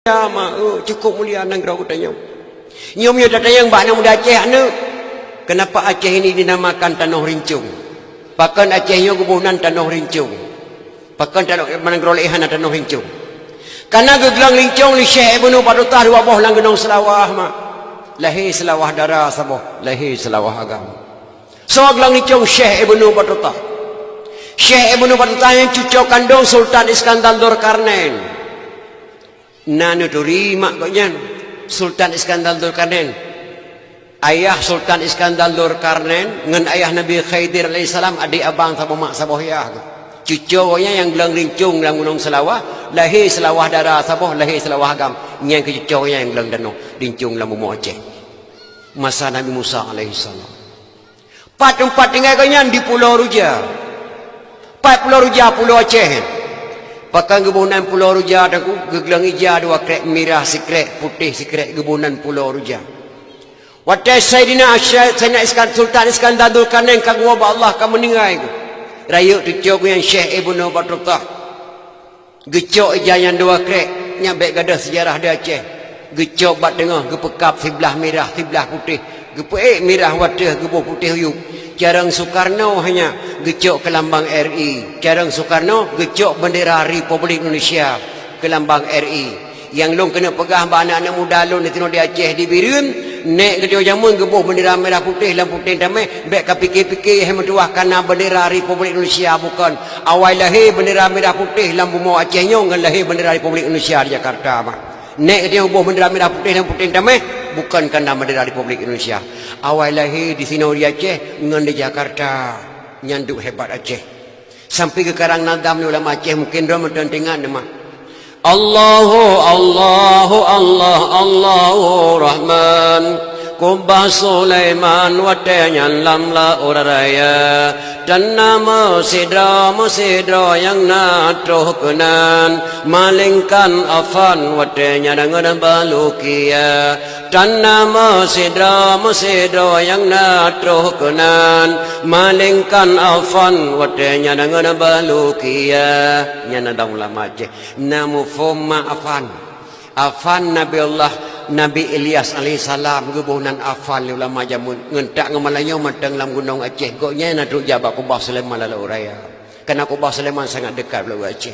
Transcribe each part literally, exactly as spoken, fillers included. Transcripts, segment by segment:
Mulia, ma, eh, cukup mulia nanggroe geutanyoe. Nyoe meunyoe tatanyong bak aneuk muda Aceh, aneuk, kenapa Aceh ini dinamakan Tanoh Rincong? Pakon Aceh nyoe geuboh nan Tanoh Rincong? Pakon tanoh, nanggroe laén hana Tanoh Rincong? Karena geuglöng rincong lé Syekh Ibnu Batutah dua boh lam Gunong Seulawah, ma. Lahé Seulawah Dara saboh, lahé Seulawah Agam. Soe glöng rincong? Syekh Ibnu Batutah. Syekh Ibnu Batutah nyan cucoe kandong Sultan Iskandar Zulkarnain. Na neuturi mak gobnyan, Sultan Iskandar Zulkarnain. Ayah Sultan Iskandar Zulkarnain ngon ayah Nabi Khidir alaihissalam, adék abang saboh mak saboh yah. Cucoe gobnyan nyang glöng rincong lam Gunong Seulawah, lahé Seulawah Dara saboh, lahé Seulawah Agam. Nyan keuh cucoe gobnyan nyang glöng tanoh rincong lam bumoe Aceh. Masa Nabi Musa alaihissalam. Pat teumpat tinggai gobnyan? Di Pulo Ruja. Pat Pulo Ruja? Pulo Aceh. Pakon geuboh nan Pulo Ruja, Teungku? Geuglöng ija dua krek, mirah sikrek, putéh sikrek, geuboh nan Pulo Ruja. Watèe Saidina Asy-, Saidina Iskan-, Sultan Iskandar Zulkarnain ka geuwoe bak Allah, ka meuninggai, rayeuk cucoe geuh nyan Syekh Ibnu Batutah. Geucok ija nyang dua krek, nyan bèk gadôh seujarah di Aceh. Geucok bak teungoh, geupeukab siblah mirah, siblah putéh. Geupeuék mirah u ateueh, geuboh putéh u yup. Carông Soekarno hanya geucok keu lambang R I. Carông Soekarno geucok bendera Republik Indonesia keu lambang R I. Nyang lôn keuneuk peugah bak aneuk-aneuk muda lôn disinoe di Aceh, di Bireuen, nèk geutanyoe jameun geuboh bendera mirah putéh lam puténg tamèh, bèk ka pike-pike hai meutuwah ka na bendera Republik Indonesia, bukon. Awai lahé bendera mirah putéh lam bumoe Aceh nyoe ngon lahé bendera Republik Indonesia di Jakarta, bah. Nèk geutanyoe boh bendera mirah putéh lam puténg tamèh, bukon ka na bendera Republik Indonesia. Awai lahé disinoe di Aceh ngon di Jakarta. Nyan duek hebat Aceh. Sampai geukarang nadam lé ulama Aceh, mungken droe meuteun teuingat nama. Allahu, Allahu, Allah, Allahu Rahman. Kubah Sulaiman watèe nyan lam laôt raya. Tan na meusidroe-meusidroe nyang na troh keunan, malingkan Afan watèe nyan deungon Balukia. Tan na meusidroe-meusidroe nyang na troh keunan, malingkan Afan watèe nyan deungon Balukia. Nyan na dong ulama Aceh. Na muphom ma Afan. Afan Nabi Allah, Nabi Ilyas alaihissalam geuboh nan Afan lé ulama jameun. Ngon tak ngon malam nyoe mantong lam gunong Aceh. Gobnyan na trok jak bak kubah Sulaiman lam laôt raya. Karena kubah Sulaiman sangat dekat bak laôt Aceh.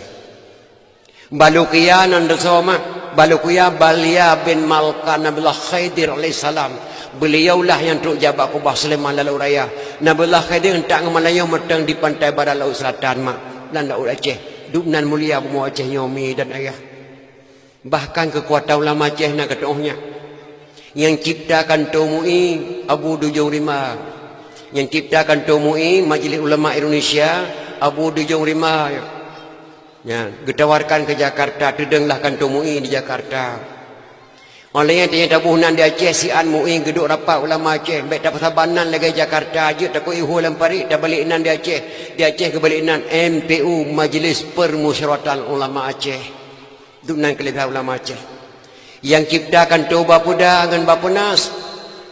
Balukia nan teusoe ma. Balukia Balia bin Malka Nabiullah Khidir alaihissalam. Beliaulah nyang trok jak bak kubah Sulaiman lam laôt raya. Nabiullah Khidir ngon tak ngon malam nyoe mantong di pantai barat laôt selatan ma, lam laôt Aceh. Duek nan mulia bumoe Aceh nyoe mi dan ayah. Bahkan keukuatan ulama Aceh na geutu'oh nyan. Nyang cipta kantô MUI Abu Dujong Rimba. Nyang cipta kantô MUI, Majelis Ulama Indonesia, Abu Dujong Rimba. Nyan, geutawarkan keu Jakarta, teudonglah kantô MUI di Jakarta. Óh lheueh nyan tanyoe taboh nan di Aceh, siat MUI geuduek rapat ulama Aceh, bèk tapeusaban nan lagèe Jakarta, jeuet takue ihue lam parit, tabalek nan di Aceh. Di Aceh geubalek nan M P U, Majelis Permusyawaratan Ulama Aceh. Duek nan keuleubèhan ulama Aceh. Nyang cipta kantô Bapeda ngon Bapeunas,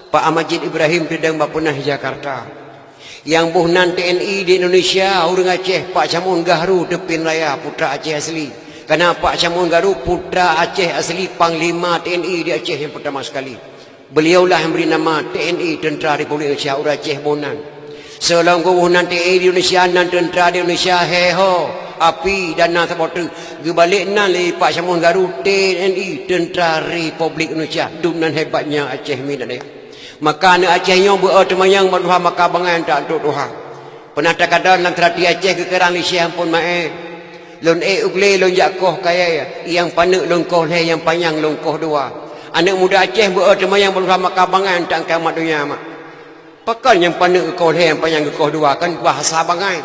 Pak Majid Ibrahim teudong Bapeunas di Jakarta. Nyang boh nan T N I di Indonesia, ureueng Aceh, Pak Syamon Gahru Teupin Raya, putra Aceh asli. Karena Pak Syamon Gahru putra Aceh asli, panglima T N I di Aceh nyang peurtama sekali. Beliaulah nyang bri nama T N I, Teuntra Republik Indonesia, ureueng Aceh boh nan. Seulom geuboh nan T N I di Indonesia, nan teuntra di Indonesia, he ho, api dan nan saboh teuk. Geubalek nan lé Pak Syamon Gahru, T N I, Teuntra Republik Indonesia. Duek nan hebatnya Aceh mi dan ayah. Maka aneuk Aceh nyoe beu-o teumanyong bak tuha maka bangai, tak trok tuha. Peunah takalon lam seurati Aceh geukarang lé Syekh Ampon Maé. Lôn ék u glé lôn jak koh kayèe, nyang paneuk lôn koh lhèe, nyang panyang lôn koh dua. Aneuk muda Aceh beu-o teumanyong bak tuha maka bangai, tak angkai mat donya mak. Pakon nyang paneuk geukoh lhèe, nyang panyang geukoh dua, kan bahasa bangai.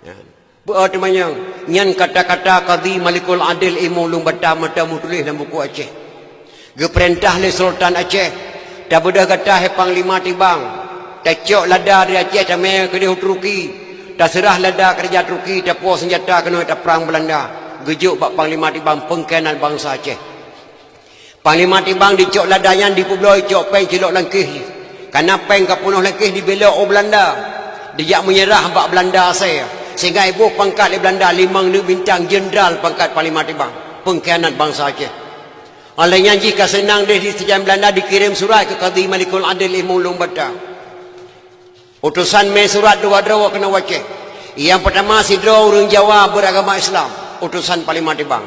Nyan. Beu-o teumanyong, nyan kata-kata Kadhi Malikul Adil, ilmu lôn baca mantong meutuléh lam buku Aceh. Geupeurintah lé Sultan Aceh, tabeudôh gata hai Panglima Tibang, tacok lada dari Aceh tamè keudéh u Turki, taseurah lada keu raja Turki, tapuwoe seunjata keunoe taprang Beulanda, geujok bak Panglima Tibang peungkhianat bansa Aceh. Panglima Tibang dicok lada nyan dipeubloe, icok péng cilok lam kéh jih. Kana péng ka peunoh lam kéh dibelok u Beulanda. Dijak meunyeurah bak Beulanda asai. Sehingga iboh pangkat lé Beulanda limong neuk bintang, jeundral pangkat Panglima Tibang. Peungkhianat bansa Aceh. Óh lheueh nyan jih ka seunang deh di sijak Beulanda dikirém surat keu Kadhi Malikul Adil Imum Lueng Bata. Utosan mé surat dua droe keunoe u Aceh. Nyang peutama sidroe ureuëng Jawa beuragama Islam, utosan Panglima Tibang.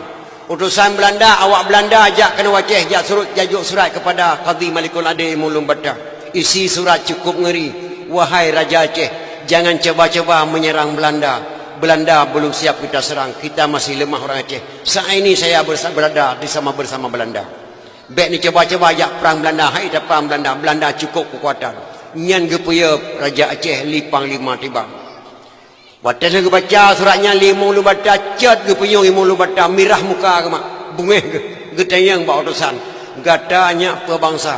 Utosan Beulanda, awak Beulanda jak keunoe u Aceh, jak surut, jak jok surat keupada Kadhi Malikul Adil Imum Lueng Bata. Isi surat cukup ngeri, "Wahai Raja Aceh, jangan coba-coba menyerang Belanda. Belanda belum siap kita serang, kita masih lemah orang Aceh. Saat ini saya bersa-, berada di sama bersama Belanda." Bék neucuba-cuba jak prang Beulanda, hai taprang Beulanda, Beulanda cukôp keukuatan. Nyan geupeuyeup Raja Aceh lé Panglima Tibang. Watée lheueh geubaca surat nyan lé Imum Lueng Bata, cot geupeunyong Imum Lueng Bata, mirah muka geuh mak, beungéh geuh, geutanyong bak utosan, "Gata nyak peue bansa?"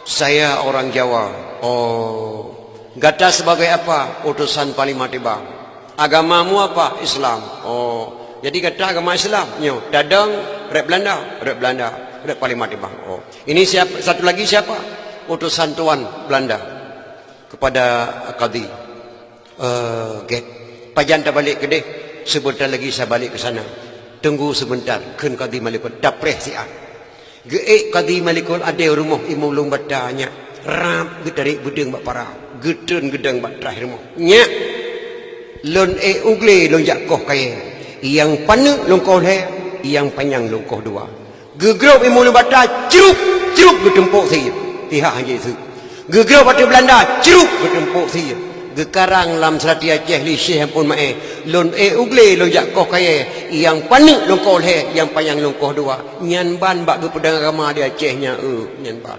"Saya orang Jawa." "Oh." "Gata sebagai apa?" "Utosan Panglima Tibang." "Agamamu apa?" "Islam." "Oh, jadi gata agama Islam?" "Nyoe, tadong rot Beulanda?" "Rot Beulanda, rot Panglima Tibang." "Oh, ini siapa, satu lagi siapa?" "Utosan tuan Beulanda." Kepada Kadhi, "Eh, gét, pajan tabalek keudeh? Sebentar lagi saya balik ke sana." "Tunggu sebentar," kheun Kadhi Malikul, "tapreh siat." Geuék Kadhi Malikul Adil rumoh Imum Lueng Bata nyak, rab geutarek beudeueng bak para, geutreun geudong bak traih rumoh. "Nyak, lôn ék u glé lôn jak koh kayée, nyang paneuk lôn koh lhée, nyang panyang lôn koh dua." Geugrob Imum Lueng Bata, cruk, cruk, geuteumpok sie. Tihah han jeuet seuk. Geugrob ateueh Beulanda, cruk, geuteumpok sie. Geukarang lam seulati Aceh lé Syekh Ampon Maé, "Lôn ék u glé lôn jak koh kayée, nyang paneuk lôn koh lhée, nyang panyang lôn koh dua." Nyan ban bak geupeudong agama di Aceh nyan, eu, nyan ban.